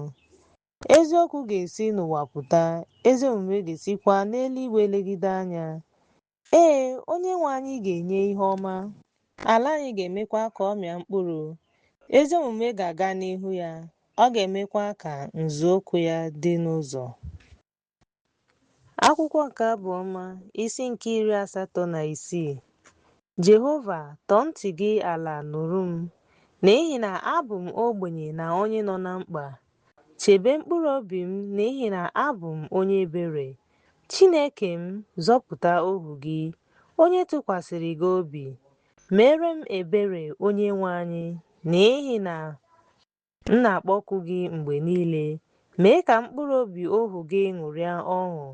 Eziokwu ga-esi n'ụwa pụta, ezi omume ga-esikwa n'eluigwe legide anya. Ee, Onyenwe anyị ga-enye ihe ọma, ala anyị ga-emekwa ka ọ mịa mkpụrụ. Ezi omume ga-aga n'ihu ya, ọ ga-emekwa ka nzọụkwụ ya dị n'ụzọ. Akwụkwọ nke Abụ Ọma, isi nke 86. Jehova, tọọ ntị gị ala nụrụ m, n'ihi na abụ m ogbenye na onye nọ na mkpa. Chebe mkpụrụ obi m n'ihi na abụ m onye ebere. Chineke m, zọpụta ohu gị, onye tụkwasịrị gị obi. Meere m ebere, Onyenwe anyị, n'ihi na M na-akpọku gị mgbe niile. Mee ka mkpụrụ obi ohu gị ṅụrịa ọṅụ,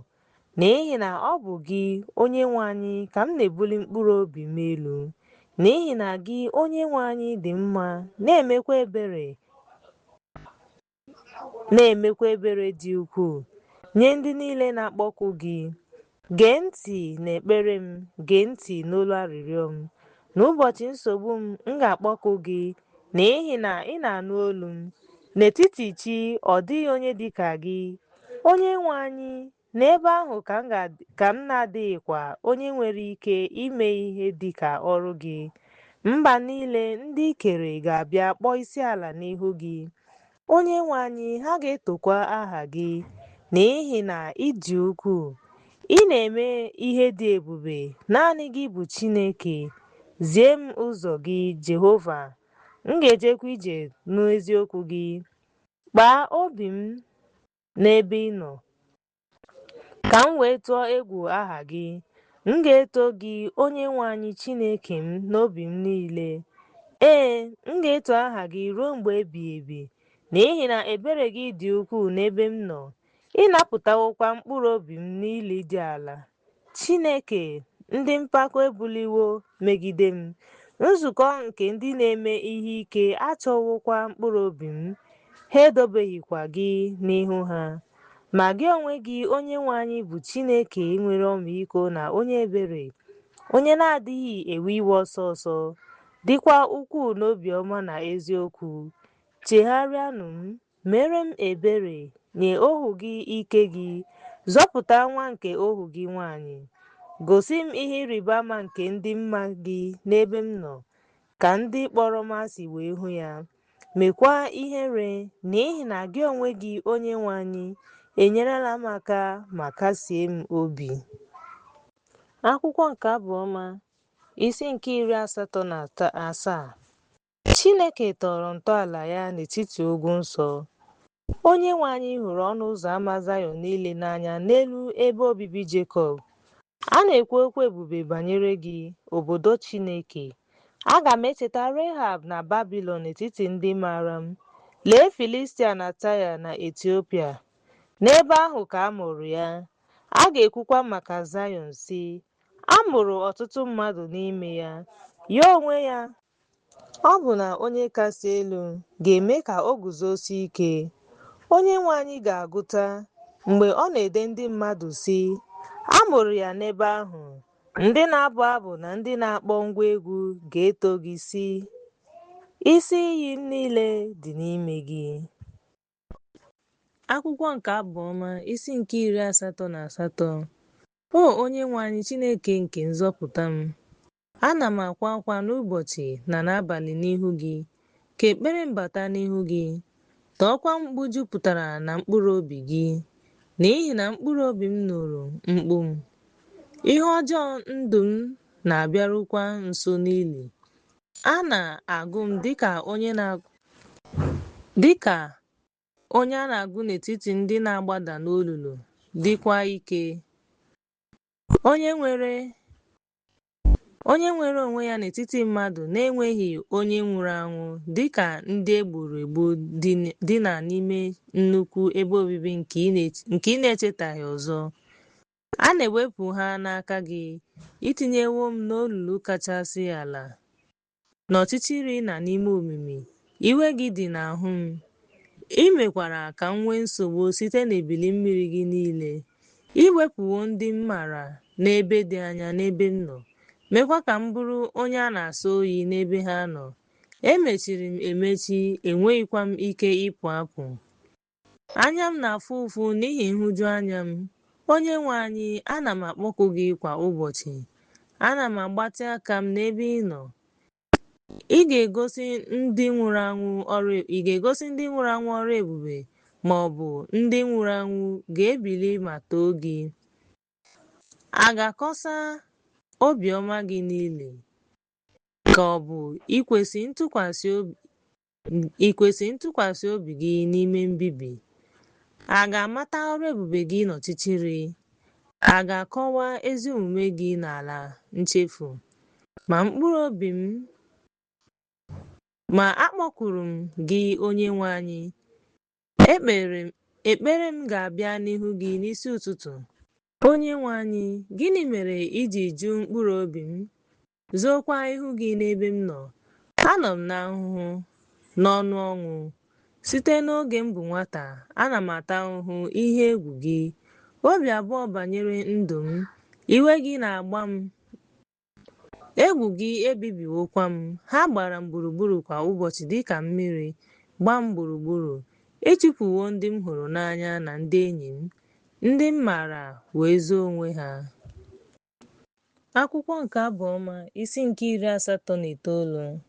n'ihi na ọ bụ gị, Onyenwe anyị, ka m na-ebuli mkpụrụ obi m elu. N'ihi na gị, Onyenwe anyị, dị mma, na-emekwa ebere dị ukwuu nye ndị niile na-akpọku gị. Gee ntị n'ekpere m, gee ntị n'olu arịrịọ m. N'ụbọchị nsogbu m, m ga-akpọku gị, n'ihi na ị na-anụ olu m. N'etiti chi, ọ dịghị onye dị ka gị, Onyenwe anyị, n'ebe ahụ ka m na-adịghịkwa onye nwere ike ime ihe dị ka ọrụ gị. Mba niile ndị i kere ga-abịa kpọọ isiala n'ihu gị. Onyenwe anyị, ha ga-etokwa aha gị, n'ihi na ị dị ukwuu. Ị na-eme ihe dị ebube, naanị gị bụ Chineke. Zie m ụzọ gị, Jehova, m ga-ejekwa ije n'eziokwu gị. Kpaa obi m n'ebe ị nọ, ka m wee tụọ egwu aha gị. M ga-eto gị, Onyenwe anyị Chineke m, n'obi m niile. Ee, m ga-eto aha gị ruo mgbe ebighị ebi, n'ihi na ebere gị dị ukwuu n'ebe m nọ, ị napụtawokwa mkpụrụ obi m n'ili dị ala. Chineke, ndị mpako ebuliwo megide m, nzukọ nke ndị na-eme ihe ike achọwokwa mkpụrụ obi m, ha edobeghịkwa gị n'ihu ha. Ma gị onwe gị, Onyenwe anyị, bụ Chineke nwere ọmịiko na onye ebere, onye na-adịghị ewe iwe ọsọ ọsọ, dịkwa ukwuu n'obiọma na eziokwu. Chegharịanụ m, Meere m ebere, nye ohu gị ike gị, zọpụta nwa nke ohu gị nwanyị. Gosi m ihe ịrịba ama nke ịdị mma gị n'ebe m nọ, ka ndị kpọrọ m asị wee hụ ya, meekwa ihere, n'ihi na gị onwe gị, Onyenwe anyị, enyerela m aka ma kasie m obi. Akwụkwọ nke Abụ Ọma, isi nke 87. Chineke tọrọ ntọala ya n'etiti ugwu nsọ. Onyenwe anyị hụrụ ọnụ ụzọ ama Zayọn niile n'anya n'elu ebe obibi Jekọb. A na-ekwu okwu ebube banyere gị, obodo Chineke. Aga m echeta Rehab na Babilọn n'etiti ndị maara m. Lee Filistia na Taịa na Etiopia. N'ebe ahụ ka a mụrụ ya. A ga-ekwukwa maka Zayọn sị, A mụrụ ọtụtụ mmadụ n'ime ya. Ya onwe ya Ọ bụ na Onye Kasị Elu ga-eme ka o guzosie ike. Onyenwe anyị ga-agụta mgbe ọ na-ede ndị mmadụ, sị, A mụrụ ya n'ebe ahụ. Ndị na-abụ abụ na ndị na-akpọ ngwa egwu ga-eto gị, sị, Isi iyi m niile dị n'ime gị. Akwụkwọ nke Abụ Ọma, isi nke 88. O Onyenwe anyị Chineke nke nzọpụta m, ana m akwa akwa n'ụbọchị na n'abalị n'ihu gị, ka ekpere m bata n'ihu gị. Tọọkwa mkpu jupụtara na mkpụrụ obi gị, n'ihi na mkpụrụ obi m nụrụ mkpu m. Ihe ọjọọ ndụ m na-abịarukwa nso n'ili. A na-agụ m dịka onye a na-agụ n'etiti ndị na-agbada n'olulu, dịkwa ike. Onye nwere onwe ya n'etiti mmadụ na-enweghị onye nwụrụ anwụ, dịka ndị e gburu egbu dina n'ime nnukwu ebe obibi nke ị na-echetaghị ọzọ. A na-ewepụ ha n'aka gị, i tinyewo m n'olulu kachasị ala, n'ọchịchịrị na n'ime omimi. Iwe gị dị n'ahụ m, i mekwara ka m nwee nsogbu site n'ebili mmiri gị niile. I wepụwo ndị m maara n'ebe dị anya n'ebe m nọ, meekwa ka m bụrụ onye a na-asọ oyi n'ebe ha nọ. E mechiri m emechi, enweghịkwa m ike ịpụ apụ. Anya m na-afụ ụfụ n'ihi nhụjuanya m. Onyenwe anyị, ana m akpọku gị kwa ụbọchị. Ana m agbatị aka m n'ebe ị nọ. Ị ga-egosi ndị nwụrụ anwụ ọrụ ebube, ma ọ bụ ndị nwụrụ anwụ ga-ebili ma too gị? A ga-akọsa obiọma gị niile, ka ọ bụ ikwesị ntụkwasị obi gị n'ime mbibi? A ga-amata ọrụ ebube gị n'ọchịchịrị? A ga-akọwa ezi omume gị n'ala nchefu? Ma mkpụrụ obi m ma akpọkuru m gị Onyenwe anyị, ekpere m ga-abịa n'ihu gị n'isi ụtụtụ. Onyenwe anyị, gịnị mere i ji jụ mkpụrụ obi m, zookwa ihu gị n'ebe m nọ? Anọ m n'ahụhụ, n'ọnụ ọnwụ. Site n'oge m bụ nwata, ana m ata ahụhụ ihe egwu gị. Obi abụọ banyere ndụ m, iwe gị na-agba m, egwu gị ebibiwokwa m. Ha gbara m gburugburu kwa ụbọchị dịka mmiri, gbaa m gburugburu. Ị chụpụwo ndị m hụrụ n'anya na ndị enyi m, ndị m maara wee zoo onwe ha. Akwụkwọ nke Abụ Ọma, isi nke 89.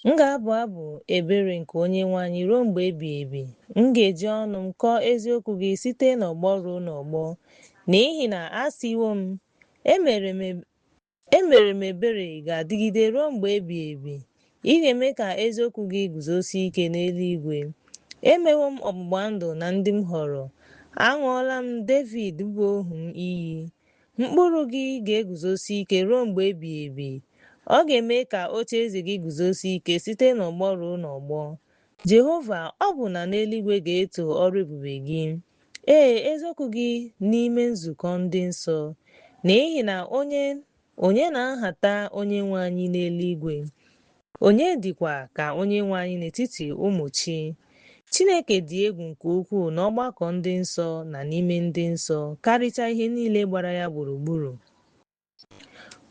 M ga-abụ abụ ebere nke Onyenwe anyị ruo mgbe ebighị ebi. M ga-eji ọnụ m kọọ eziokwu gị site n'ọgbọ ruo n'ọgbọ. N'ihi na asịwo m, Emere m ebere ga-adịgide ruo mgbe ebighị ebi. Ị ga-eme ka eziokwu gị guzosie ike n'eluigwe. Emewo m ọgbụgba ndụ na ndị m họrọ. Aṅụọla m Devid bụ ohu m iyi. Mkpụrụ gị ga-eguzosi ike ruo mgbe ebighị ebi. Ọ ga-eme ka ocheeze gị guzosie ike site n'ọgbọ ruo n'ọgbọ. Jehova, ọ bụ na n'eluigwe ga-eto ọrụ ebube gị. Ee, eziokwu gị n'ime nzukọ ndị nsọ. N'ihi na onye onye na-ahata Onyenwe anyị n'eluigwe? Onye dịkwa ka Onyenwe anyị n'etiti ụmụ chi? Chineke dị egwu nke ukwuu n'ọgbakọ ndị nsọ na n'ime ndị nsọ, karịchaa ihe niile gbara ya gburugburu.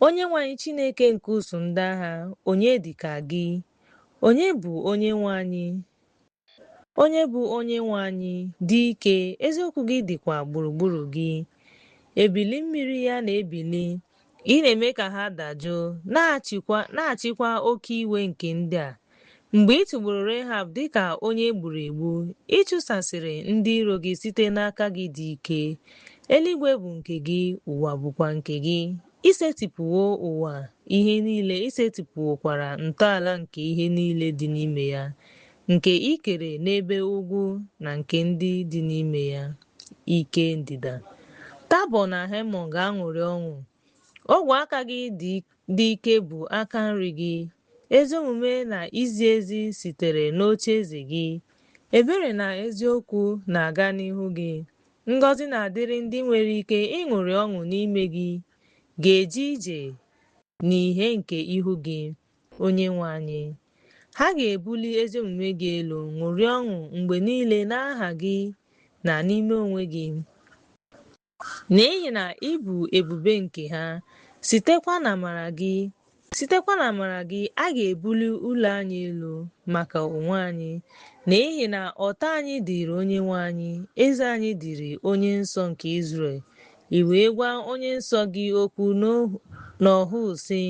Onyenwe anyị Chineke nke usuu ndị agha, onye dị ka gị? Onye bụ Onyenwe anyị? Onye bụ Onyenwe anyị dị ike, eziokwu gị dịkwa gburugburu gị. Ebili mmiri ya na-ebili, ị na-eme ka ha dajụọ, na-achịkwa oke iwe nke ndị a. Mgbe ị tụgburu Rehab dị ka onye e gburu egbu, ị chụsasịrị ndị iro gị site n'aka gị dị ike. Eluigwe bụ nke gị, ụwa bụkwa nke gị. I setịpụwo ụwa ihe niile, i setịpụwokwara ntọala nke ihe niile dị n'ime ya, nke i kere n'ebe ugwu na nke ndị dị n'ime ya ike ndịda. Tabọ na Hemon ga-aṅụrị ọṅụ. Ogwe aka gị dị ike bụ aka nri gị. Ezi omume na izi ezi sitere n'ocheeze gị. Ebere na eziokwu na-aga n'ihu gị. Ngọzi na-adịrị ndị nwere ike ịṅụrị ọṅụ n'ime gị, ga-eje ije n'ìhè nke ihu gị, Onyenwe anyị. Ha ga-ebuli ezi omume gị elu, ṅụrịa ọṅụ mgbe niile n'aha gị na n'ime onwe gị. N'ihi na ị bụ ebube nke ha, sitekwa n'amara gị a ga-ebuli ụlọ anyị elu maka onwe anyị. N'ihi na ọta anyị dịịrị Onyenwe anyị, eze anyị dịịrị Onye Nsọ nke Izrel. I wee gwa onye nsọ gị okwu n'ọhụụ, sị,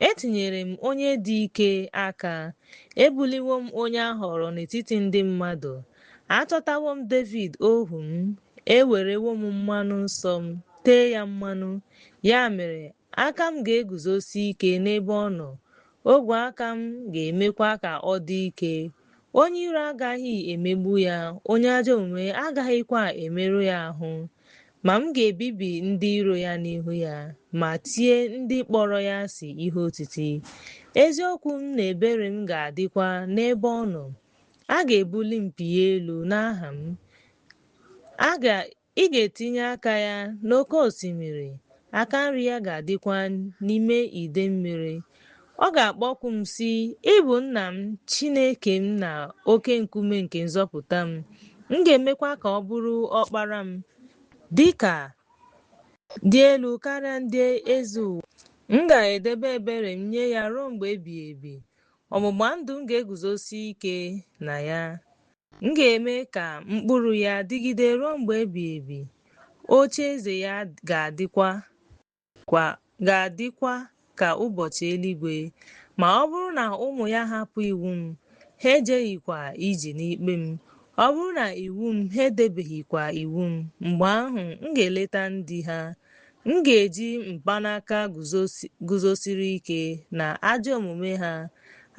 Etinyere m onye dị ike aka, ebuliwo m onye a họọrọ n'etiti ndị mmadụ. Achọtawo m Devid ohu m, ewerewo m mmanụ nsọ m tee ya mmanụ. Ya mere, aka m ga-eguzosi ike n'ebe ọ nọ, ogwe aka m ga-emekwa ka ọ dị ike. Onye iro agaghị emegbu ya, onye ajọ omume agaghịkwa emerụ ya ahụ. Ma m ga-ebibi ndị iro ya n'ihu ya, ma tie ndị kpọrọ ya asị ihe otiti. Eziokwu m na ebere m ga-adịkwa n'ebe ọ nọ. A ga-ebuli mpi ya elu n'aha m. Ị ga-etinye aka ya n'oké osimiri, aka nri ya ga-adịkwa n'ime idei mmiri. Ọ ga-akpọku m sị, Ị bụ nna m, Chineke m na oke nkume nke nzọpụta m. M ga-emekwa ka ọ bụrụ ọkpara m, dị elu karịa ndị eze ụwa. M ga-edebe ebere m nye ya ruo mgbe ebighị ebi. Ọgbụgba ndụ m ga-eguzosi ike na ya. M ga-eme ka mkpụrụ ya dịgide ruo mgbe ebighị ebi. Ocheeze ya ga-adịkwa ka ụbọchị eluigwe. Ma ọ bụrụ na ụmụ ya hapụ iwu m, ha ejeghịkwa ije n'ikpe m, ọ bụrụ na iwu m ha edebeghịkwa iwu m, mgbe ahụ m ga-eleta ndị ha. M ga-eji mkpanaka guzosiri ike na ajọ omume ha.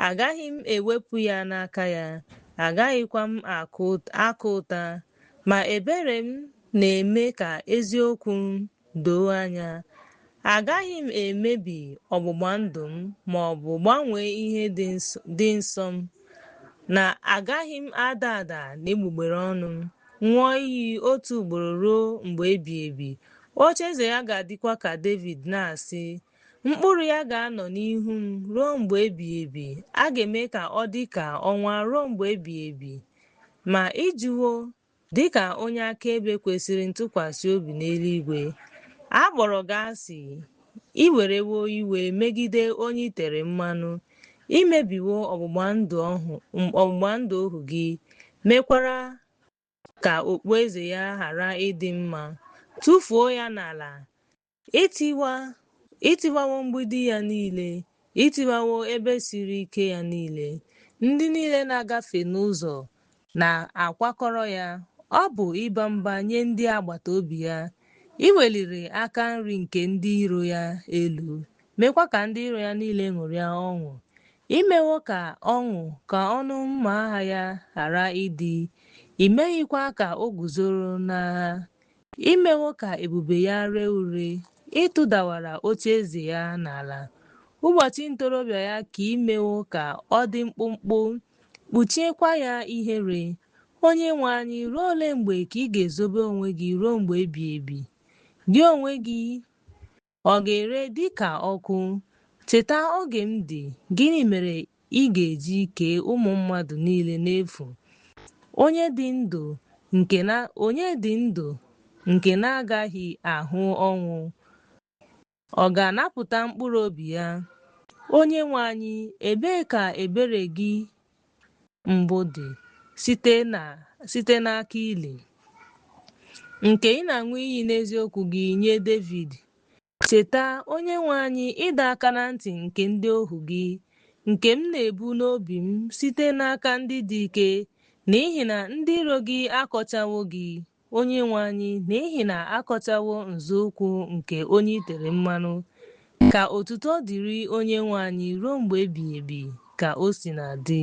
Agaghị m ewepụ ya n'aka ya, agaghịkwa m aka ụta. Ma ebere m na-eme ka eziokwu m doo anya. Agaghị m emebi ọgbụgba ndụ m ma ọ bụ gbanwee ihe dị nsọ m, na agaghị m ada ada n'egbugbere ọnụ m, ṅụọ iyi otu ugboro ruo mgbe ebighị ebi. Ocheeze ya ga-adịkwa ka Devid na-asị, Mkpụrụ ya ga-anọ n'ihu m ruo mgbe ebighị ebi, a ga-eme ka ọ dị ka ọnwa ruo mgbe ebighị ebi. Ma ị jụwo, dị ka onye akaebe kwesịrị ntụkwasị obi n'eluigwe. A kpọrọ gị asị, i werewo iwe megide onye i tere mmanụ, i mebiwo ọgbụgba ndụ ohu gị, mekwara ka okpueze ya ghara ịdị mma, tụfuo ya n'ala. Ị tiwawo mgbidi ya niile, ị tiwawo ebe siri ike ya niile. Ndị niile na-agafe n'ụzọ na-akwakọrọ ya. Ọ bụ ịba mba nye ndị agbata obi ya. I weliri aka nri nke ndị iro ya elu, meekwa ka ndị iro ya niile ṅụrịa ọṅụ. I mewo ka ọṅụ ka ọnụ mma agha ya ghara ịdị, i meghịkwa ka o guzoro n'agha. I mewo ka ebube ya ree ure, ị tụdawara ocheeze ya n'ala. Ụbọchị ntorobịa ya ka i mewo ka ọ dị mkpụmkpụ, kpuchiekwa ya ihere. Onyenwe anyị, ruo ole mgbe ka ị ga-ezobe onwe gị ruo mgbe ebighị ebi? Gị onwe gị ọ ga-ere dị ka ọkụ? Cheta oge m dị, gịnị mere ị ga-eji kee ụmụ mmadụ niile n'efu? Onye dị ndụ nke na-agaghị ahụ ọnwụ, ọ ga-anapụta mkpụrụ obi ya? Onyenwe anyị, ebee ka ebere gị mbụ dị site n'aka ili, nke ị na-aṅụ iyi n'eziokwu gị nye Devid? Cheta, Onyenwe anyị, ịdọ aka ná ntị nke ndị ohu gị, nke m na-ebu n'obi m site n'aka ndị dị ike, n'ihi na ndị iro gị akọchawo gị, Onyenwe anyị, n'ihi na akọchawo nzọụkwụ nke onye i tere mmanụ. Ka otuto dịrị Onyenwe anyị ruo mgbe ebighị ebi, ka o si na dị.